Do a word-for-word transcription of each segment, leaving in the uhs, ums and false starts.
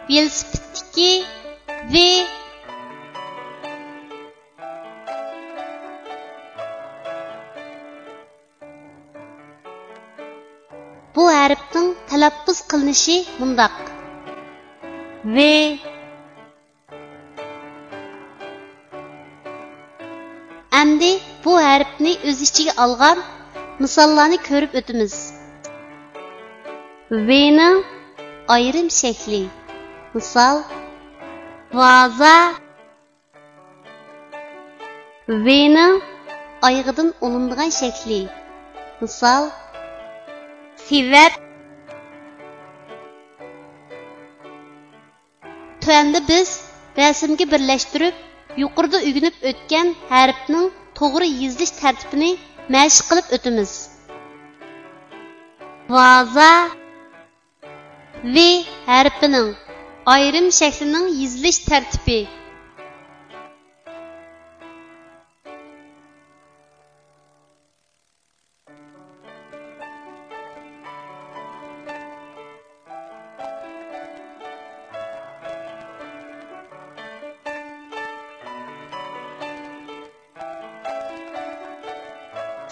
ۋېلىسىپىتتىكى ۋې. بۇ ھەرپنىڭ تەلەپپۇز قىلىنىشى مۇنداق: ۋې. ئەمدى بۇ ھەرپنى ئۆز ئىچىگە ئالغان مىساللارنى كۆرۈپ ئۆتىمىز. ۋېنىڭ ئايرىم شەكلى. مىسال، ۋازا. ۋېنىڭ ئايىغىدىن ئۇلىنىدىغان شەكلى. مىسال، سېۋەت. تۆۋەندە بىز رەسىمگە بىرلەشتۈرۈپ، يۇقىرىدا ئۆگىنىپ ئۆتكەن ھەرپنىڭ توغرا يېزىلىش تەرتىپىنى مەشىق قىلىپ ئۆتىمىز. ۋازا. ۋې ھەرپىنىڭ ئايرىم شەكلىنىڭ يېزىلىش تەرتىپى.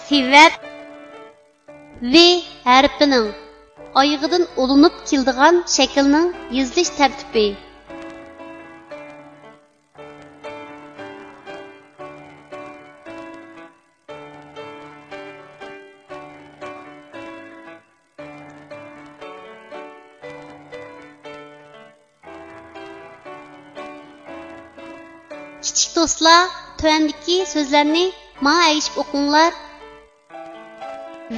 سېۋەت. ۋې ھەرپىنىڭ ئايىغىدىن ئۇلىنىپ كېلىدىغان شەكىلنىڭ يېزىلىش تەرتىپى. كىچىك دوستلار، تۆۋەندىكى سۆزلەرنى ماڭا ئەگىشىپ ئوقۇڭلار.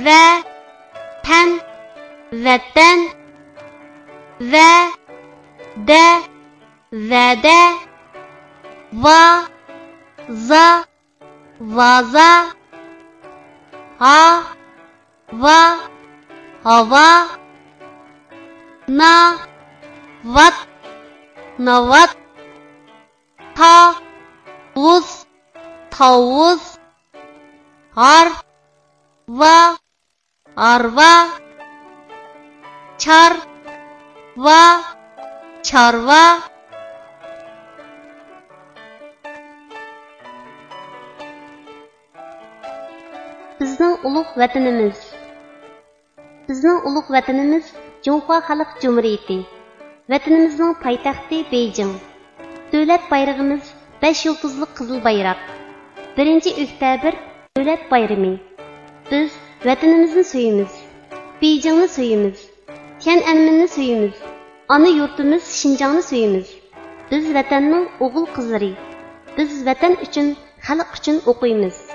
ۋە، تەن، ۋەتەن. ۋە، دە، ۋەدە. ۋا، زا، ۋازا. ھا، ۋا، ھاۋا. نا، ۋات، ناۋات. تا، ۋۇز، تاۋۇز. ھار، ۋا، ھارۋا. چار، ۋا، چارۋا. بىزنىڭ ئۇلۇغ ۋەتىنىمىز. بىزنىڭ ئۇلۇغ ۋەتىنىمىز جۇڭخۇا خەلق جۇمھۇرىيىتى. ۋەتىنىمىزنىڭ پايتەختى بېيجىڭ. دۆلەت بايرىقىمىز بەش يۇلتۇزلۇق قىزىل بايراق. بىرىنچى ئۆكتەبىر دۆلەت بايرىمى. بىز ۋەتىنىمىزنى سۆيىمىز. بېيجىڭنى سۆيىمىز. تيەنئەنمېننى سۆيىمىز. ئانا يۇرتىمىز شىنجاڭنى سۆيىمىز. بىز ۋەتەننىڭ ئوغۇل-قىزلىرى. بىز ۋەتەن ئۈچۈن، خەلق ئۈچۈن ئوقۇيمىز.